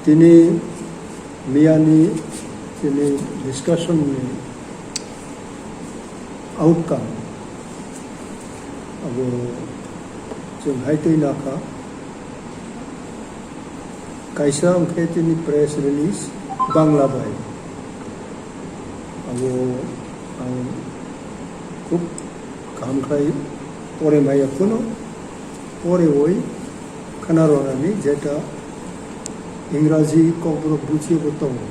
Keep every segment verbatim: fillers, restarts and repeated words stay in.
Tini miyani tini discussion ni outcome abo chwng hai twi nakha. Kaisa wngkhe tini press release Bangla bai. Abo ang khub kaham khai pore maya phano, pore oi khana rwnani jeta Ingraji kokborok bujibo tongo.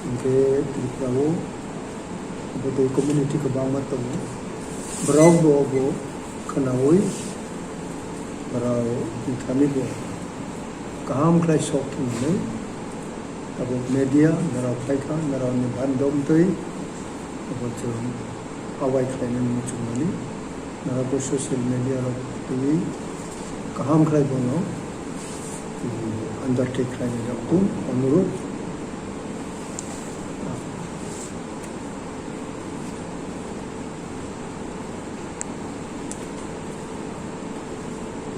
Hwnkhe Tripura o bodol community kwbangma tongo. Borok bo obo khwnaui borok wngthani bo kaham khlai sok thumnai. Abo media norok phaikha, norokni bandom twi abo chwng abai khlainani muchungmani. Norok bo social media rok twi kaham khlai bono, um, undertake khlainai rok tong onurod.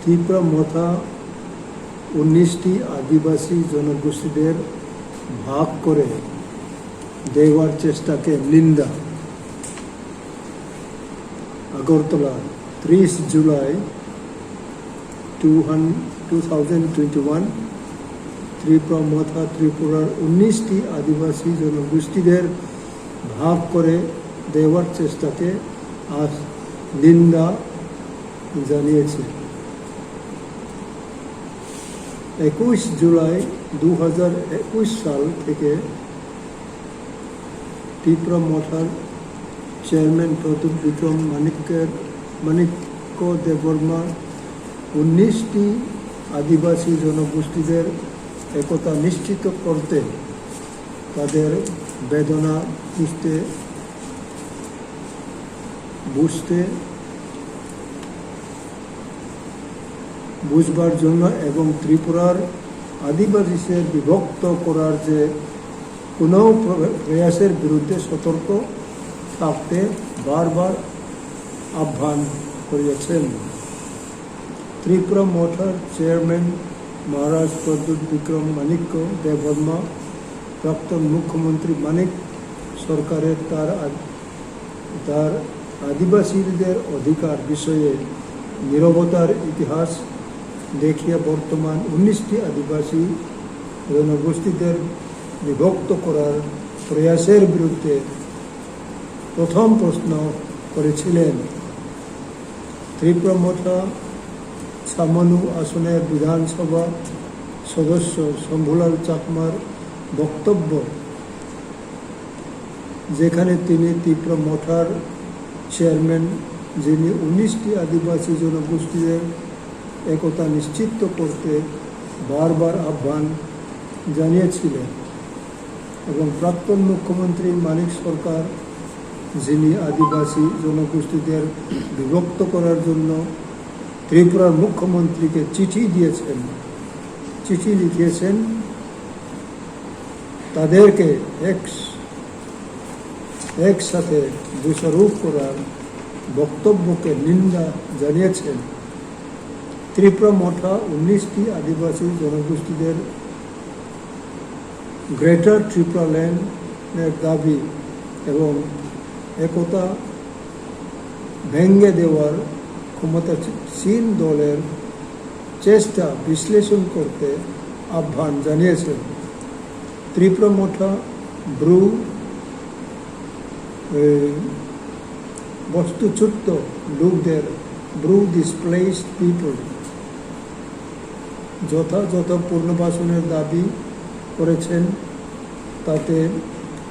Tipra Motha উনিশটি আদিবাসী জনগোষ্ঠীদের ভাগ করে দেওয়ার চেষ্টাকে নিন্দা। আগরতলা, ত্রিশ July two হান-, two thousand twenty one, ত্রিপ্রা মথা ত্রিপুরার উনিশটি আদিবাসী জনগোষ্ঠীদের ভাগ করে দেওয়ার চেষ্টাকে আজ নিন্দা জানিয়েছে। একুশ জুলাই দু হাজার একুশ সাল থেকে টিপ্রা মথার চেয়ারম্যান প্রদ্যুৎ বিক্রম মানিক্যের, মাণিক্য দেববর্মা উনিশটি আদিবাসী জনগোষ্ঠীদের একতা নিশ্চিত করতে, তাদের বেদনা বুঝতে, বুঝতে, বুঝবার জন্য এবং ত্রিপুরার আদিবাসীদের বিভক্ত করার যে কোনো প্র-, প্রয়াসের বিরুদ্ধে সতর্ক থাকতে বারবার আহ্বান করিয়েছেন। ত্রিপুরা মথার চেয়ারম্যান মহারাজ প্রদ্যুৎ বিক্রম মাণিক্য দেববর্মা, প্রাক্তন মুখ্যমন্ত্রী মানিক সরকারের তার আদ-, তার আদিবাসীদের অধিকার বিষয়ে নীরবতার ইতিহাস দেখিয়ে বর্তমান উনিশটি আদিবাসী জনগোষ্ঠীদের বিভক্ত করার প্রয়াসের বিরুদ্ধে প্রথম প্রশ্ন করেছিলেন। ত্রিপুরা মথা ছামানু আসনের বিধানসভা সদস্য শম্ভুলাল চাকমার বক্তব্য, যেখানে তিনি ত্রিপুরা মথার চেয়ারম্যান, যিনি উনিশটি আদিবাসী জনগোষ্ঠীদের একতা নিশ্চিত করতে বারবার আহ্বান জানিয়েছিলেন, এবং প্রাক্তন মুখ্যমন্ত্রী মানিক সরকার, যিনি আদিবাসী জনগোষ্ঠীদের বিভক্ত করার জন্য ত্রিপুরার মুখ্যমন্ত্রীকে চিঠি দিয়েছেন, চিঠি লিখেছেন, তাদেরকে এক, একসাথে দোষারোপ করার বক্তব্যকে নিন্দা জানিয়েছেন। ত্রিপুরা মথা উনিশটি আদিবাসী জনগোষ্ঠীদের গ্রেটার ত্রিপুরাল্যান্ডের দাবি এবং একতা ভেঙে দেওয়ার ক্ষমতাসীন দলের চেষ্টা বিশ্লেষণ করতে আহ্বান জানিয়েছেন। ত্রিপুরা মথা ব্রু, এ, বস্তুচ্যুত লোকদের, ব্রু ডিসপ্লেসড পিপল, যথাযথ পুনর্বাসনের দাবি করেছেন, তাতে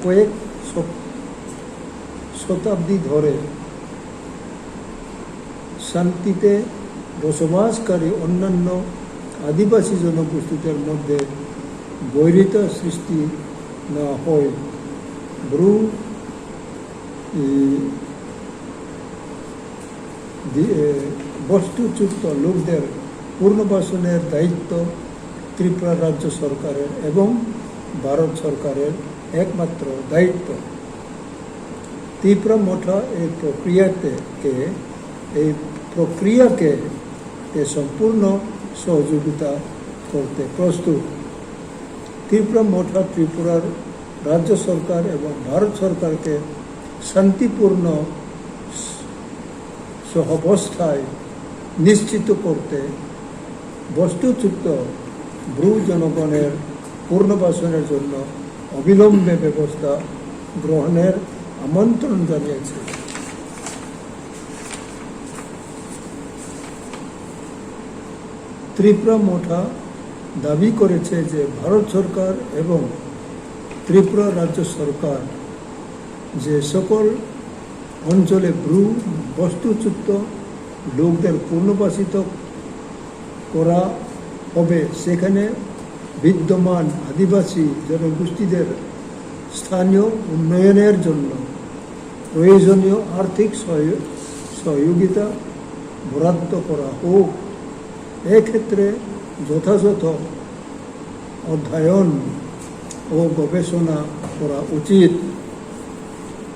কয়েক শত-, শতাব্দী ধরে শান্তিতে বসবাসকারী অন্যান্য আদিবাসী জনগোষ্ঠীদের মধ্যে বৈরিতা সৃষ্টি না হয়। ব্রু, ই, দি-, এ, বস্তুচ্যুত লোকদের পুনর্বাসনের দায়িত্ব ত্রিপুরা রাজ্য সরকারের এবং ভারত সরকারের একমাত্র দায়িত্ব। ত্রিপুরা মথা এই প্রক্রিয়াতে কে, এই প্রক্রিয়াকে তে সম্পূর্ণ সহযোগিতা করতে প্রস্তুত। ত্রিপুরা মথা ত্রিপুরার রাজ্য সরকার এবং ভারত সরকারকে শান্তিপূর্ণ সহাবস্থায় নিশ্চিত করতে বস্তুচ্যুত ব্রু জনগণের পুনর্বাসনের জন্য অবিলম্বে ব্যবস্থা গ্রহণের আমন্ত্রণ জানিয়েছে। ত্রিপুরা মথা দাবি করেছে যে ভারত সরকার এবং ত্রিপুরা রাজ্য সরকার যে সকল অঞ্চলে ব্রু বস্তুচ্যুত লোকদের পুনর্বাসিত করা হবে, সেখানে বিদ্যমান আদিবাসী জনগোষ্ঠীদের স্থানীয় উন্নয়নের জন্য প্রয়োজনীয় আর্থিক সহায়-, সহযোগিতা বরাদ্দ করা হোক। এক্ষেত্রে যথাযথ অধ্যয়ন ও গবেষণা করা উচিত।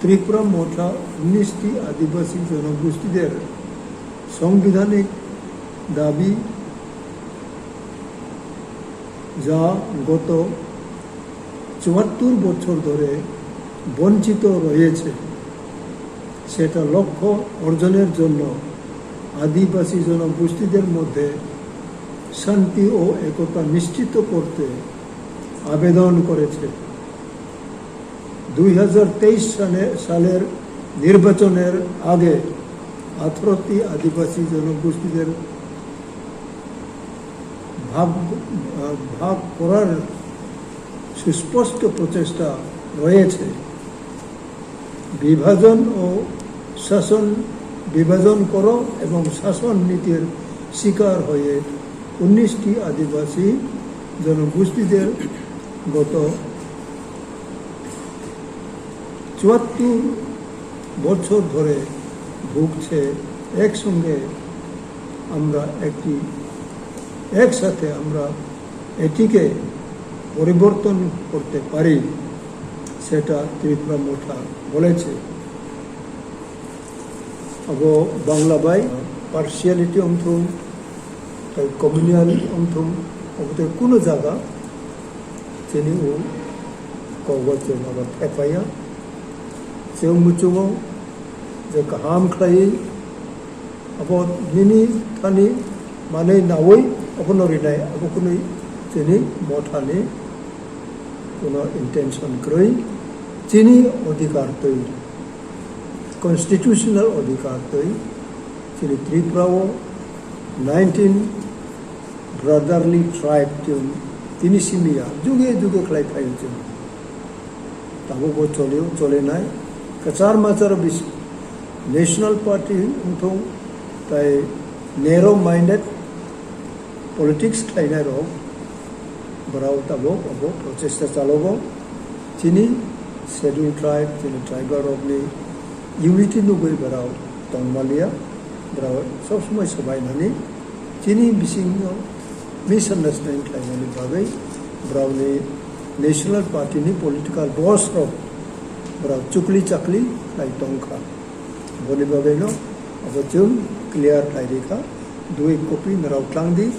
ত্রিপুরা মথা উনিশটি আদিবাসী জনগোষ্ঠীদের সাংবিধানিক দাবি, যা গত চুয়াত্তর বছর ধরে বঞ্চিত রয়েছে, সেটা লক্ষ্য অর্জনের জন্য আদিবাসী জনগোষ্ঠীদের মধ্যে শান্তি ও একতা নিশ্চিত করতে আবেদন করেছে। দুই হাজার তেইশ সালে, সালের নির্বাচনের আগে আঠারোটি আদিবাসী জনগোষ্ঠীদের ভাগ, আহ, ভাগ করার সুস্পষ্ট প্রচেষ্টা রয়েছে। বিভাজন ও শাসন, বিভাজন করো এবং শাসন নীতির শিকার হয়ে উনিশটি আদিবাসী জনগোষ্ঠীদের গত চুয়াত্তর বছর ধরে ভুগছে। একসঙ্গে আমরা একটি, একসাথে আমরা এটিকে পরিবর্তন করতে পারি, সেটা ত্রিপুরা মথা বলেছে। Abo Bangla bai partiality wngthung, tei communal wngthung, obo tei kuno jaga chini o kogo chwng abo thepaia. Chwng muchungo je kaham khlaiwi abo nini thani manwi nawi obono rinai, abo kunui chini mothani kuno intention kwrwi, chini odhikar twi. Constitutional odhikar twi chini Tripura o nineteen brotherly tribe twi tini simi ya juge juge khlai phai chwng. Tabuk bo cholio, cholenai kwchar machar bis-, National Party wngthung tai narrow minded politics khlainai rok, borao tabuk abo prochesta chalogo. Chini schedule tribe, chini tribal rokni unity nugwi borao tongmaliya, borao sob somoi swbainani chini bisingo misunderstanding khlainani bagwi borokni National Party ni political boss rok borok chukli chakli khlai tongkha. Boni bagwino abo chwng clear khlai rikha. Dui copy norok tlang di,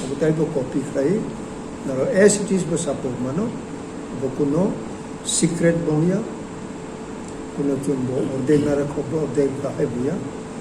abo taibo copy khlai norok as it is bo support mano. Abo kuno secret bongya, kuno chwng bo ordek nara khok bo ordek bahai buya.